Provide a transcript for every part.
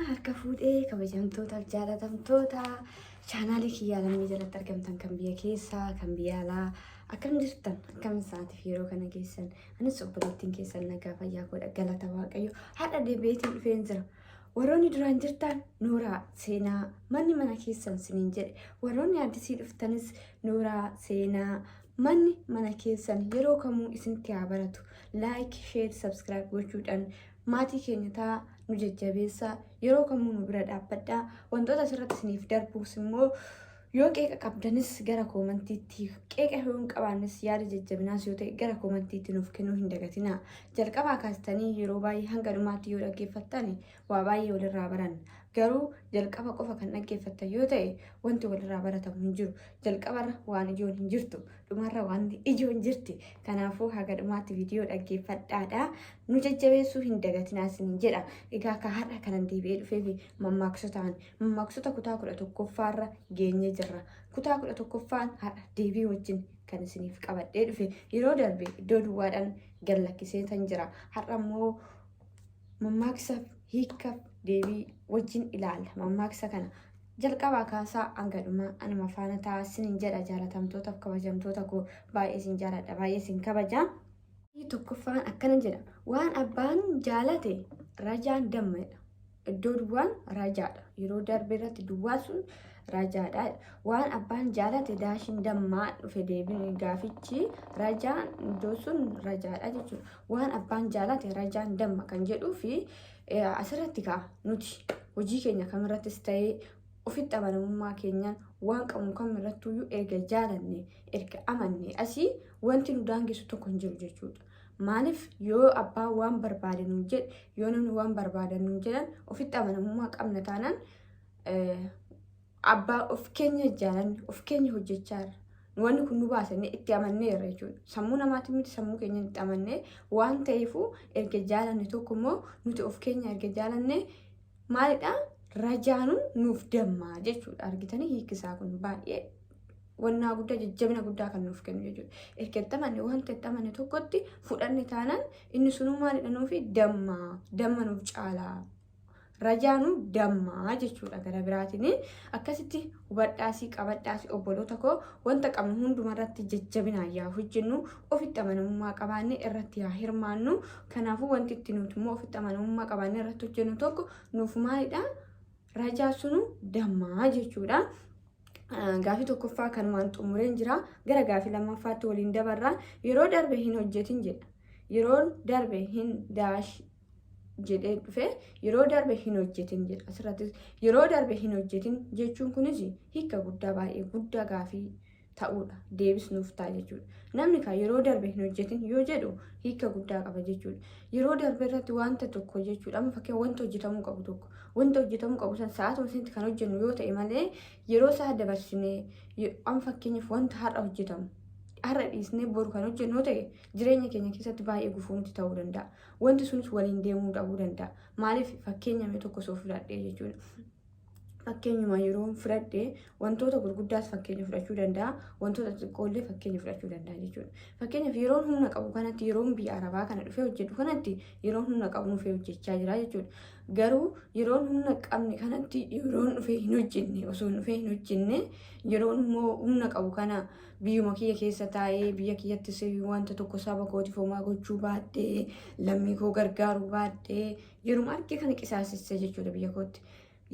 Harka fuudhee kabajamtootaaf jaalatamtoota chaanaalii kiyyaa lammii jalatti argamtan kan biyya keessaa kan biyya alaa akkam jirtan, akkam isaatiif yeroo kana geessan? Anis obboleettiin keessan nagaa fayyaa godha, galata Waaqayyo. Har'a deebi'eetiin dhufeen jira. Warroonni duraan jirtan nooraa seenaa, manni mana keessan siniin jedhe. Warroonni addisii dhuftanis nooraa seenaa, manni mana keessan yeroo kamuu isinitti haa baratu. Like, share, subscribe gochuudhaan maatii keenya ta'a, nu jajjabeessaa, yeroo kamuu nu bira dhaabbadhaa. Wantoota asirratti isiniif darbuus immoo yoo qeeqa qabdanis gara koomantiitti, qeeqa yoo hin qabaannes, yaada jajjabinaas yoo ta'e gara koomantiitti nuuf kennuu hin dagatinaa. Jalqabaa kaastanii yeroo baay'ee hanga dhumaatti yoo dhaggeeffattan waa baay'ee walirraa baranna. Garuu jalqaba qofa kan dhaggeeffattan yoo ta'e wanti walirraa baratamu hin jiru. Jalqabarra waan ijoon hin jirtu, dhumarra wanti ijoon jirti. Kanaafuu haga dhumaatti viidiyoo dhaggeeffadhaadha. Nu jajjabeessuu hin dagatinaa isiniin jedha. Egaa akka har'a kanan deebi'ee dhufeef mammaaksotaan mammaaksota kutaa 11ffaarra geenyee jirra. Kutaa 11ffaan har'a deebii wajjin kan isiniif qabadhee dhufe. Yeroo darbe iddoo duwwaadhaan gad lakkisee tan jira. Har'a immoo mammaaksaaf hiikkaaf deebii wajjin ilaalla. Mammaaksa kana jalqabaa kaasaa hanga dhumaa anuma faana ta'aa isiniin jedha. Jaalatamtootaaf kabajamtoota koo, baay'ee isin jaaladha, baay'ee isin kabaja. Tokkoffaan akkana jedha: "Waan abbaan jaalate rajaan dammadha." Iddoo duwwaan rajaadha. Yeroo darbe irratti duwwaa sun rajaadha. "Waan abbaan jaalate daashin dammaa" dhufe. Deebiin gaafichi rajaan iddoo sun rajaadha jechuudha. "Waan abbaan jaalate rajaan damma" kan jedhuu fi asirratti ka'a nuti hojii keenya kamirrattis ta'ee ofitti amanamummaa keenyaan waan qabnu kamirrattuyyuu erga jaalanne, erga amanne, asii wanti nu daangessu tokko hin jiru jechuudha. Maaliif? Yoo abbaan waan barbaade nuun jedhe, yoo namni waan barbaadan nuun jedhan, ofitti amanamummaa qabna taanaan, abbaa of keenya jaalanne, of keenya hojjechaa jirra. Wanni kun nu baasanii itti amanneerra jechuudha. Sammuu namaatiin miti, sammuu keenya itti amannee waan ta'eefu, erga jaalanne tokko immoo nuti of keenya erga jaalanne maalidha? Rajaanu nuuf dammaa jechuudha. Argitanii, hiikisaa kun baay'ee wannaa guddaa, jajjabina guddaa kan nuuf kennu jechuudha. Erga itti amanne, wanta itti amanne tokkotti fudhanne taanaan, inni sunuu maalidha nuufi? Dammaa, damma nuuf caalaa. Rajaanuu dammaa jechuudha gara biraatiin. Akkasitti hubadhaasii qabadhaasii, obboloota koo. Wanta qabnu hundumarratti jajjabinaan yaa hojjennu, ofitti amanamummaa qabaanne irratti yaa hirmaannu. Kanaafuu wanti itti nuti immoo ofitti amanamummaa qabaanne irratti hojjennu tokko nuuf maalidha? Rajaa sunu dammaa jechuudha. Gaafii tokkoffaa kanumaan xumureen jira. Gara gaafii lammaffaatti waliin dabarra. "Yeroo darbe hin hojjetin" jedha. "Yeroo darbe hin daash" jedhee dhufe. "Yeroo darbe hin hojjetin" jedha. Asirrattis "yeroo darbe hin hojjetin" jechuun kunis hiika guddaa, baay'ee guddaa gaafii ta'uudha. Deebisnuuf ta'a jechuudha. Namni kan "yeroo darbe hin hojjetin" yoo jedhu hiika guddaa qaba jechuudha. Yeroo darbe irratti wanta tokko jechuudha. Amma fakkeenya wanta hojjetamuu qabu tokko, wanta hojjetamuu qabu san sa'aatuma sanitti kan hojjennu yoo ta'e malee, yeroo isaa dabarsinee, amma fakkeenyaaf wanta har'a hojjetamu har'a dhiisnee boru kan hojjennu yoo ta'e, jireenya keenya keessatti baay'ee gufuu nuti ta'uu danda'a. Wanti sunis waliin deemuu dhabuu danda'a. Maaliif? Fakkeenya mee tokko soo fudhadhee jechuudha. Fakkeenyuma yeroo fudhadhee wantoota gurguddaas fakkeenya fudhachuu danda'a, wantoota xixiqqoollee fakkeenya fudhachuu danda'a jechuudha. Fakkeenyaaf yeroon humna qabu kanatti, yeroon biyya arabaa kana dhufee hojjedhu kanatti, yeroon humna qabu dhufee hojjechaa jira jechuudha. Garuu yeroon humna qabne kanatti yeroon dhufee hin hojjenne, osoo dhufee hin hojjenne, yeroon immoo humna qabu kana biyyuma kiyya keessa taa'ee biyya kiyyattis wanta tokko saba kootiif homaa gochuu baadhee, lammii koo gargaaruu baadhee, yeruma arge kana qisaasesse jechuudha biyya kootti.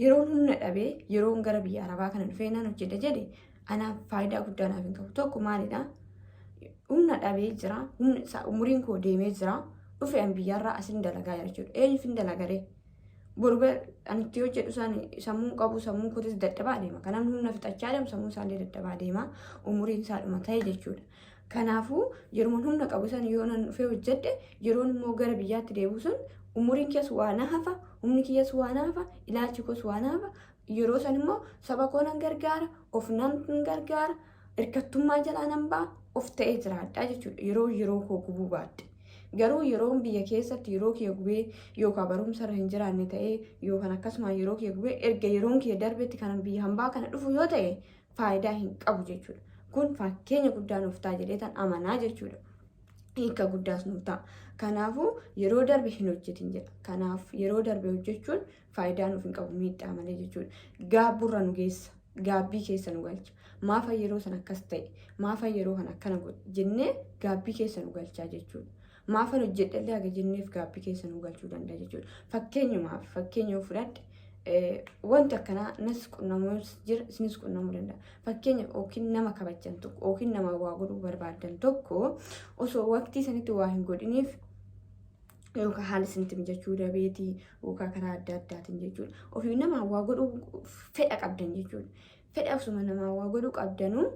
Yeroon humna dhabee, yeroon gara biyya arabaa kana dhufee nan hojjedha jedhe, anaaf faayidaa guddaa naaf hin qabu. Tokko maalidha? Humna dhabee jira, humni isaa umuriin koo deemee jira. Dhufe an biyyarraa asin dalagaa jira jechuudha. Eenyuuf hin dalagaree? Boru ani itti hojjedhu isaan sammuun qabu, sammuun kootis dadhabaa deema. Kanaaf humna fixachaa deemu, sammuun isaallee dadhabaa deema. Umuriin isaa dhuma ta'e jechuudha. Kanaafuu yeroo humna qabu san yoo nan dhufee hojjedhe, yeroon immoo gara biyyaatti deebi'u sun umuriin keessa waa na hafa, humni kiyyas waa na hafa, ilaalchi koos waa na hafa. Yeroo san immoo saba koo nan gargaara, of nan gargaara, hirkattummaa jalaa nan ba'a, of ta'ee jiraadha jechuudha. Yeroo yeroo koo gubuu baadhe. Garuu yeroon biyya keessatti yeroo kiyya gubee, yookaan barumsa irra hin jiraanne ta'ee, yookaan akkasuma yeroo kiyya gubee, erga yeroon kiyya darbetti kan biyya hambaa kana dhufu yoo ta'e, faayidaa hin qabu jechuudha. Kun fakkeenya guddaa nuuf ta'a jedhee tan amanaa jechuudha. Hiika guddaas nuuf ta'a. Kanaafuu yeroo darbe hin hojjetin jedha. Kanaaf yeroo darbe hojjechuun faayidaa nuuf hin qabu, miidhaa malee jechuudha. Gaabburra nu geessa. Gaabbii keessa nu galcha. Maafa yeroo sana akkas ta'e, maafa yeroo kana akkana godhe jennee gaabbii keessa nu galchaa jechuudha. Maafan hojjedhellee haga jenneef gaabbii keessa nu galchuu danda'a jechuudha. Fakkeenyumaaf fakkeenya yoo fudhadhe, wanti akkanaa nas qunnamuus jira, isinis qunnamuu danda'a. Fakkeenya yookiin nama kabajjan tokko yookiin nama waa godhuu barbaaddan tokko osoo waqtii sanitti waa hin godhiniif, yookaan haala isinitti mijachuu dabeetii, yookaan karaa adda addaatiin jechuudha. Ofii nama waa godhuu fedha qabdan jechuudha. Fedha osuma namaa waa godhuu qabdanuu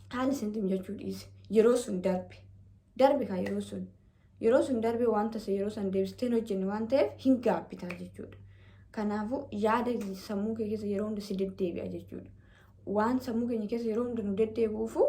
haala isinitti mijachuu dhiise. Yeroo sun darbe. Darbe kan yeroo sun. Yeroo sun darbe waan tasa yeroo san deebistee hin hojjenne waan ta'eef hin gaabbitaa jechuudha. Kanaafuu yaada sammuu kee keessa yeroo hunda si deddeebi'a jechuudha. Waan sammuu keenya keessa yeroo hunda nu deddeebi'uufu,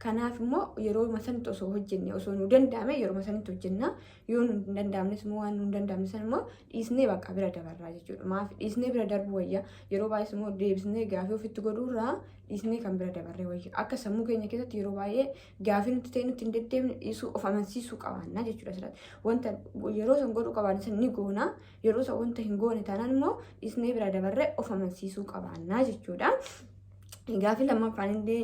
kanaaf immoo yeroo sanitti osoo hojjenne, osoo nu danda'ame yeroo sanitti hojjenna. Yoo nu hin danda'amnes immoo, waan nu hin danda'amne san immoo dhiisnee bakka bira dabarraa jechuudha. Maaf dhiisnee bira darbuu wayya? Yeroo baay'ees immoo deebisnee gaafii ofitti godhuurraa dhiisnee kan bira dabarree wayya. Akka sammuu keenya keessatti yeroo baay'ee gaafii nutti ta'e nutti hin deddeebine dhiisuu, of amansiisuu qabaanna jechuudha asirratti. Wanta yeroo san godhuu qabaanne san ni goona. Yeroo san wanta hin goone taanaan immoo dhiisnee bira dabarree of amansiisuu qabaannaa jechuudha. Gaafii lammaffaan illee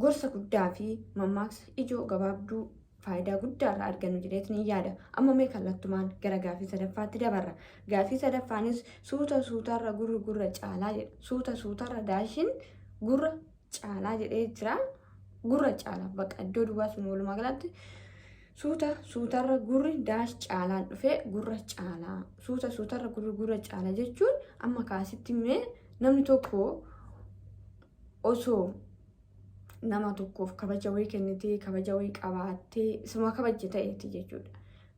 gorsa guddaa fi mammaaksa ijoo gabaabduu faayidaa guddaa irraa argannu jedheetiin ni yaada. Amma mee kallattumaan gara gaafii sadaffaatti dabarra. Gaafii sadaffaanis "Suuta suutarra gurri gurra caalaa" jedha. Suuta suutarra daashiin gurra caalaa jedhee jira. Gurra caalaa bakka iddoo duwwaa sun walumaa galatti suuta suutarra gurri daash caalaan dhufee gurra caalaa. Suuta suutarra gurri gurra caalaa jechuun amma kaasitti mee namni tokko osoo nama tokkoof kabaja wayii kennitee, kabaja wayii qabaattee, isuma kabajje ta'eeti jechuudha.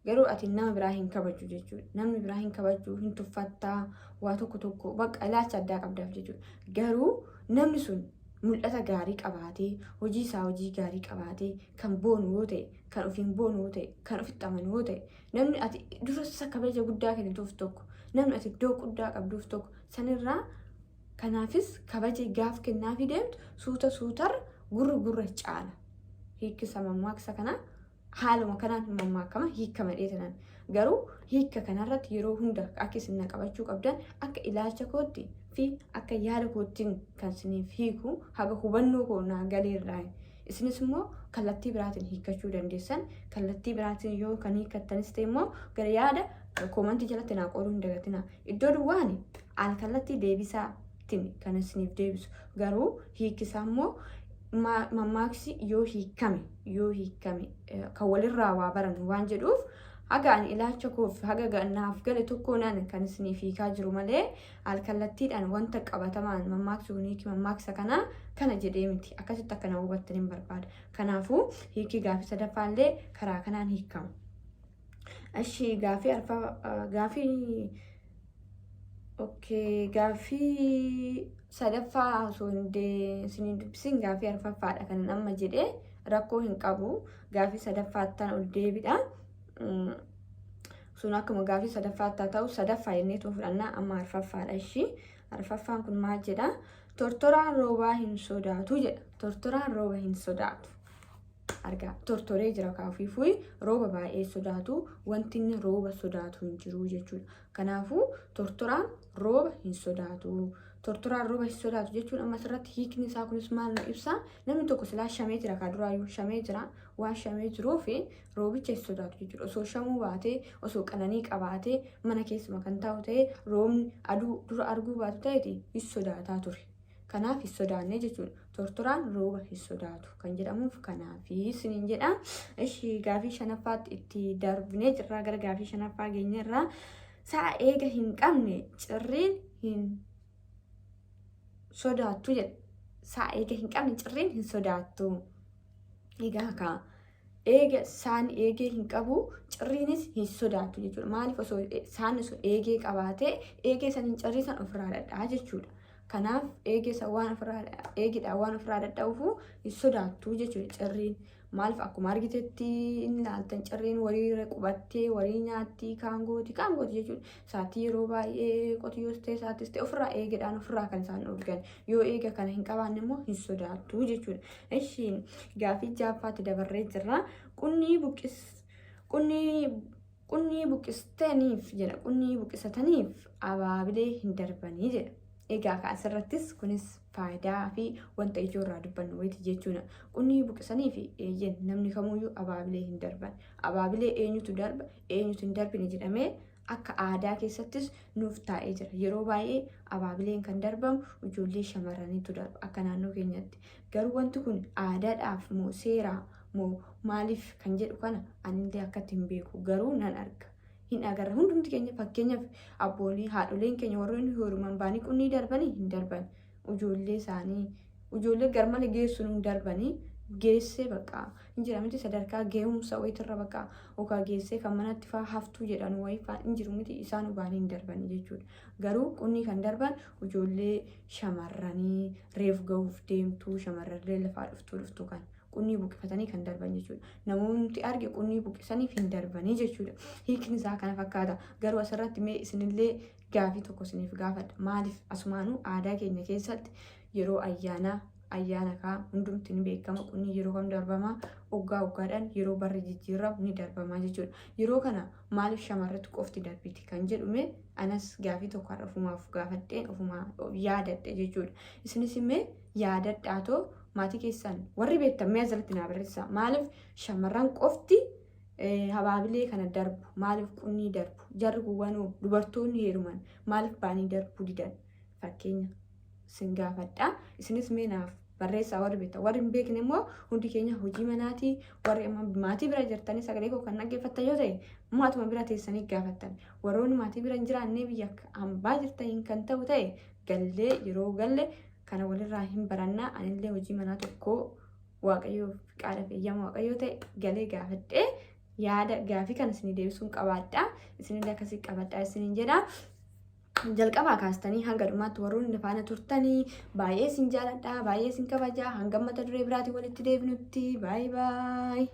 Garuu ati nama biraa hin kabaju jechuudha. Namni biraa hin kabaju, hin tuffattaa, waa tokko tokko bakka ilaalcha addaa qabdaaf jechuudha. Garuu namni sun mul'ata gaarii qabaatee, hojii isaa hojii gaarii qabaatee kan boonu yoo ta'e, kan ofiin boonu yoo ta'e, kan ofitti amanu yoo ta'e, namni ati dursa kabaja guddaa kennituuf tokko, namni ati iddoo guddaa qabduuf tokko sanirraa, kanaafis kabaja gaaf kennaafii deemtu suuta suutarra gurri gurra caala. Hiikkisa mammaaksa kana haaluma kanaan mammaakama hiikama dheetanan. Garuu hiika kanarratti yeroo hunda akka isin na qabachuu qabdan, akka ilaalcha kootti fi akka yaada koottiin kan isiniif hiiku haga hubannoo koo naa galeerraa. Isinis immoo kallattii biraatiin hiikkachuu dandeessan. Kallattii biraatiin yoo kan hiikkattanis ta'e immoo gara yaada koomantii jalatti naa qooduu hin dagatina. Iddoo duwwaan al kallattii deebisaatiin kan isiniif deebisu. Garuu hiikisaa immoo mammaaksi yoo hiikame kan walirraa waa barannu waan jedhuuf, haga ani ilaalcha koof haga naaf gale tokkoonaan kan isiniif hiikaa jiru malee alkallattiidhaan wanta qabatamaan mammaaksi kun hiiki mammaaksa kanaa kana jedhee miti. Akkasitti akka na hubattan hin barbaada. Kanaafuu hiikii gaafii sadaffaallee karaa kanaan hiikama. Ashi gaafii arfaa gaafii, okay, gaafii sadaffaa osoo hin isiniin dubbisin gaafii arfaffaadha kan amma jedhee, rakkoo hin qabu, gaafii sadaffaattan ol deebidha. Sun akkuma gaafii sadaffaatti ta'u sadaffaa jennee too fudhannaa, amma arfaffaadha ishii. Arfaffaan kun maal jedha? "Tortoraan roobaa hin sodaatu" jedha. Tortoraan rooba hin sodaatu. Argaa tortoree jira kaafiifuu rooba baay'ee sodaatu, wanti inni rooba sodaatu hin jiru jechuudha. Kanaafuu tortoraan rooba hin sodaatu. Tortoraan rooba hin sodaatu jechuun amma asirratti hiikni isaa kunis maal nu ibsa? Namni tokko silaa shamee jira, kaa duraayyuu shamee jira. Waan shamee jiruuf roobicha hin sodaatu jechuudha. Osoo shamuu baatee, osoo qananii qabaatee mana keessuma kan taa'u ta'e, roobni aduu dura arguu baatu ta'eeti hin sodaataa ture. Kanaaf hin sodaanne jechuudha. Tortoraan rooba hin sodaatu kan jedhamuuf kanaafi isiniin jedha. Ishi gaafii shanaffaatti itti darbinee jirra, gara gaafii shanaffaa geenyerra. "Sa'a eega hin qabne cirriin hin sodaattu" jedha. Sa'a eega hin qabne cirriin hin sodaattu. Egaa kaa eega saan eegee hin qabu, cirriinis hin sodaattu jechuudha. Maaliif? Osoo saan sun eegee qabaatee eegee san hin cirrii san ofirraa dhadhaa jechuudha. Kanaaf eegee waan ofirraa eegidhaan waan ofirraa dadhabuufu hin sodaattu jechuudha cirriin. Maaliif akkuma argitetti hin ilaaltan cirriin warii qubattee warii nyaatti kaan gooti kaan gooti jechuudha. Saatii yeroo baay'ee qotiyyoos ta'e saattis ta'e ofirraa eegedhaan ofirraa kan isaan dhorgan. Yoo eega kana hin qabaanne immoo hin sodaattu jechuudha. Ishiin gaafii ja'affaatti dabarree jirra. Qunnii buqqis qunnii qunnii buqqistaniif jedha, qunnii buqqisataniif abaabilee hin darbanii jedha. Egaa asirrattis kunis faayidaa fi wanta ijoo irraa dubbannu wayiiti jechuudha. Qunnii buqqisanii fi eeyyen namni kamuyyuu abaabilee hin darban. Abaabilee eenyutu darba, eenyutu hin darbine jedhamee akka aadaa keessattis nuuf taa'ee jira. Yeroo baay'ee abaabileen kan darbamu ijoollee shamarraniitu darba akka naannoo keenyatti. Garuu wanti kun aadaadhaaf moo seeraa moo maaliif kan jedhu kana anillee akkatti hin beeku, garuu nan arga. Hin agarra hundumti keenya. Fakkeenyaaf abboolii haadholeen keenya warroonni heeruman baanii qunnii darbanii hin darban. Ijoollee isaanii ijoollee garmalee geessuun hin darbanii, geessee bakka hin jira miti, sadarkaa geehumsa wayitirra bakka yookaan geessee kan manatti faa haftuu jedhan wayii faa hin jiru miti, isaan baanii hin darbanii jechuudha. Garuu qunnii kan darban ijoollee shamarranii reef gahuuf deemtuu, shamarrallee lafaa dhuftuu dhuftuu kan qunnii buqqifatanii kan darban jechuudha. Namoonni arge qunnii buqqisaniif hin darbanii jechuudha. Hiikni isaa kana fakkaata. Garuu asirratti mee isinillee gaafii tokko isiniif gaafadha. Maaliif asumaanuu aadaa keenya keessatti yeroo ayyaanaa ayyaana kaa hundumti ni beekama, qunnii yeroo kam darbamaa? Waggaa waggaadhaan yeroo barri jijjiiramu ni darbamaa jechuudha. Yeroo kana maaliif shamarratti qofti darbiti kan jedhume anas gaafii tokko har'a ofumaaf gaafadheen ofumaa yaadadhe jechuudha. Isinis immoo yaadadhaatoo maatii keessan warri beektan mee asirratti naa barreessaa. Maaliif shamarran qofti habaabilee kana darbu? Maaliif qunnii darbu? Jarri kuwwanoo dubartoonni heeruman maaliif baanii darbuu didan? Fakkeenya sin gaafadha. Isinis mee naaf barreessaa warri beektan. Warri hin beekne immoo hundi keenya hojii manaatii, warri maatii bira jirtanii sagalee koo kan dhaggeeffattan yoo ta'e maatuma bira teessanii gaafattan. Warroonni maatii bira hin jiraanne biyya hambaa jirtaniin kan ta'u ta'e gallee yeroo galle kana walirraa hin barannaa. Anillee hojii manaa tokko Waaqayyoo qaala fayyama Waaqayyoo ta'e galee gaafadhee yaada gaafii kana isinii deebisuun qabaadha. Isinillee akkasii qabadhaa isiniin jedha. Jalqabaa kaastanii hanga dhumaatti warroonni faana turtanii baay'ee isin jaaladha, baay'ee isin kabaja. Hanga mata duree biraatiin walitti deebinutti, baay'ee baay'ee.